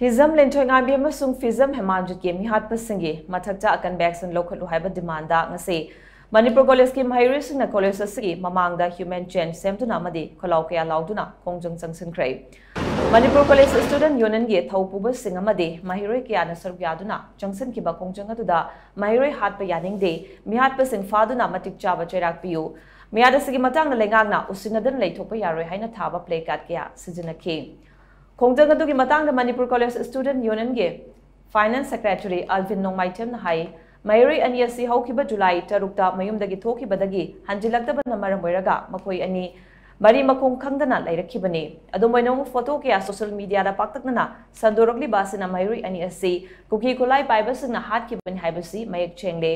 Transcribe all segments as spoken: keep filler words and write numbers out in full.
ꯍꯤꯖꯝ ꯂꯤꯟꯊꯣꯏꯉꯥꯝꯕꯤ ꯑꯃꯁꯨꯡ ꯐꯤꯖꯝ ꯍꯦꯃꯥꯟꯖꯤꯠꯀꯤ ꯃꯤꯍꯥꯠꯄꯁꯤꯡꯒꯤ ꯃꯊꯛꯇ ꯑꯀꯟꯕ action ꯂꯧꯈꯠꯂꯨ ꯍꯥꯏꯕ demand ꯉꯁꯤ ꯃꯅꯤꯄꯨꯔ ꯀꯣꯂꯦꯖꯀꯤ ꯃꯍꯩꯔꯣꯏꯁꯤꯡꯅ ꯀꯣꯂꯦꯖ ꯑꯁꯤꯒꯤ ꯃꯃꯥꯡꯗ human chain ꯁꯦꯝꯗꯨꯅ ꯑꯃꯗꯤ ꯈꯣꯜꯂꯥꯎ ꯀꯌꯥ ꯂꯥꯎꯗꯨꯅ ꯈꯣꯡꯖꯪ ꯆꯪꯁꯤꯟꯈ꯭ꯔꯦ꯫ ꯃꯅꯤꯄꯨꯔ ꯀꯣꯂꯦꯖ student unionꯒꯤ ꯊꯧ ꯄꯨꯕꯁꯤꯡ ꯑꯃꯗꯤ ꯃꯍꯩꯔꯣꯏ ꯀꯌꯥꯅ ꯁꯔꯨꯛ ꯌꯥꯗꯨꯅ ꯆꯪꯁꯤꯟꯈꯤꯕ ꯈꯣꯡꯖꯪ ꯑꯗꯨꯗ ꯃꯍꯩꯔꯣꯏ ꯍꯥꯠꯄ ꯌꯥꯅꯤꯡꯗꯦ, ꯃꯤꯍꯥꯠꯄꯁꯤꯡ ꯐꯥꯗꯨꯅ ꯃꯇꯤꯛ ꯆꯥꯕ ꯆꯩꯔꯥꯛ ꯄꯤꯌꯨ, ꯃꯤꯍꯥꯠ ꯑꯁꯤꯒꯤ ꯃꯇꯥꯡꯗ ꯂꯩꯉꯥꯛꯅ ꯎꯁꯤꯟꯅꯗꯅ ꯂꯩꯊꯣꯛꯄ ꯌꯥꯔꯣꯏ ꯍꯥꯏꯅ ꯊꯥꯕ placard ꯀꯌꯥ ꯁꯤꯖꯤꯟꯅꯈꯤ꯫ ꯈꯣꯡꯖꯪ ꯑꯗꯨꯒꯤ ꯃꯇꯥꯡꯗ Manipur college student unionꯒꯤ finance secretary ꯑꯜꯚꯤꯟ ꯅꯣꯡꯃꯥꯏꯊꯦꯝꯅ ꯍꯥꯏ, ꯃꯍꯩꯔꯣꯏ ꯑꯅꯤ ꯑꯁꯤ ꯍꯧꯈꯤꯕ ꯖꯨꯂꯥꯏ ꯇꯔꯨꯛꯇ ꯃꯌꯨꯝꯗꯒꯤ ꯊꯣꯛꯈꯤꯕꯗꯒꯤ ꯍꯟꯖꯤꯜꯂꯛꯇꯕꯅ ꯃꯔꯝ ꯑꯣꯏꯔꯒ ꯃꯈꯣꯏ ꯑꯅꯤ ꯃꯔꯤ ꯃꯈꯣꯡ ꯈꯪꯗꯅ ꯂꯩꯔꯛꯈꯤꯕꯅꯤ꯫ ꯑꯗꯨꯝ ꯑꯣꯏꯅꯃꯛ, ꯐꯣꯇꯣ ꯀꯌꯥ social mediaꯗ ꯄꯥꯛꯇꯛꯅꯅ ꯁꯟꯗꯣꯔꯛꯂꯤꯕ ꯑꯁꯤꯅ ꯃꯍꯩꯔꯣꯏ ꯑꯅꯤ ꯑꯁꯤ ꯀꯨꯀꯤ ꯈꯨꯠꯂꯥꯏ ꯄꯥꯏꯕꯁꯤꯡꯅ ꯍꯥꯠꯈꯤꯕꯅꯤ ꯍꯥꯏꯕꯁꯤ ꯃꯌꯦꯛ ꯁꯦꯡꯂꯦ꯫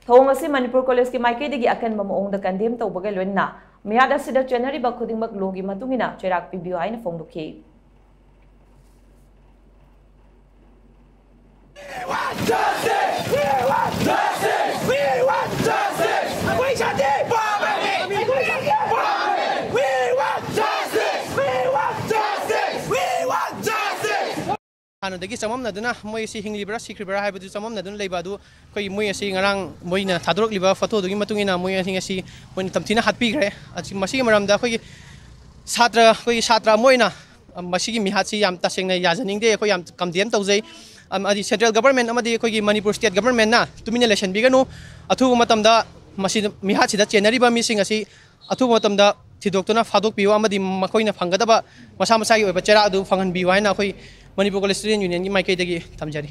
ꯊꯧꯑꯣꯡ ꯑꯁꯤ ꯃꯅꯤꯄꯨꯔ ꯀꯣꯂꯦꯖꯀꯤ ꯃꯥꯏꯀꯩꯗꯒꯤ ꯑꯀꯟꯕ ꯃꯑꯣꯡꯗ condemn ꯇꯧꯕꯒ ꯂꯣꯏꯅꯅ ꯃꯤꯍꯥꯠ ꯑꯁꯤꯗ ꯆꯦꯟꯅꯔꯤꯕ ꯈꯨꯗꯤꯡꯃꯛ ꯂꯣꯒꯤ ꯃꯇꯨꯡ ꯏꯟꯅ ꯆꯩꯔꯥꯛ ꯄꯤꯕꯤꯌꯨ ꯍꯥꯏꯅ ꯐꯣꯡꯗꯣꯛꯈꯤ꯫ ꯍꯥꯟꯅꯗꯒꯤ ꯆꯃꯝꯅꯗꯨꯅ ꯃꯣꯏ ꯑꯁꯤ ꯍꯤꯡꯂꯤꯕ꯭ꯔꯥ ꯁꯤꯈ꯭ꯔꯤꯕ꯭ꯔꯥ ꯍꯥꯏꯕꯗꯨ ꯆꯃꯝꯅꯗꯨꯅ ꯂꯩꯕ ꯑꯗꯨ ꯑꯩꯈꯣꯏ ꯃꯣꯏ ꯑꯁꯤ ꯉꯔꯥꯡ ꯃꯣꯏꯅ ꯊꯥꯗꯣꯔꯛꯂꯤꯕ ꯐꯣꯇꯣꯗꯨꯒꯤ ꯃꯇꯨꯡ ꯏꯟꯅ ꯃꯣꯏ ꯑꯁꯤ ꯉꯁꯤ ꯃꯣꯏꯅ ꯇꯝꯊꯤꯅ ꯍꯥꯠꯄꯤꯈ꯭ꯔꯦ꯫ ꯑꯁꯤ ꯃꯁꯤꯒꯤ ꯃꯔꯝꯗ ꯑꯩꯈꯣꯏꯒꯤ ꯁꯥꯇ꯭ꯔ ꯑꯩꯈꯣꯏꯒꯤ ꯁꯥꯇ꯭ꯔ ꯑꯃ ꯑꯣꯏꯅ ꯃꯁꯤꯒꯤ ꯃꯤꯍꯥꯠꯁꯤ ꯌꯥꯝ ꯇꯁꯦꯡꯅ ꯌꯥꯖꯅꯤꯡꯗꯦ꯫ ꯑꯩꯈꯣꯏ ꯌꯥꯝ condemn ꯇꯧꯖꯩ꯫ ꯑꯃꯗꯤ central government ꯑꯃꯗꯤ ꯑꯩꯈꯣꯏꯒꯤ ꯃꯅꯤꯄꯨꯔ state governmentꯅ ꯇꯨꯃꯤꯟꯅ ꯂꯩꯁꯟꯕꯤꯒꯅꯨ꯫ ꯑꯊꯨꯕ ꯃꯇꯝꯗ ꯃꯁꯤ ꯃꯤꯍꯥꯠꯁꯤꯗ ꯆꯦꯟꯅꯔꯤꯕ ꯃꯤꯁꯤꯡ ꯑꯁꯤ ꯑꯊꯨꯕ ꯃꯇꯝꯗ ꯊꯤꯗꯣꯛꯇꯨꯅ ꯐꯥꯗꯣꯛꯄꯤꯌꯨ ꯑꯃꯗꯤ ꯃꯈꯣꯏꯅ ꯐꯪꯒꯗꯕ ꯃꯁꯥ ꯃꯁꯥꯒꯤ ꯑꯣꯏꯕ ꯆꯩꯔꯥꯛ ꯑꯗꯨ ꯐꯪꯍꯟꯕꯤꯌꯨ ꯍꯥꯏꯅ ꯑꯩꯈꯣꯏ ꯃꯅꯤꯄꯨꯔ ꯀꯣꯂꯦꯖ student unionꯒꯤ ꯃꯥꯏꯀꯩꯗꯒꯤ ꯊꯝꯖꯔꯤ꯫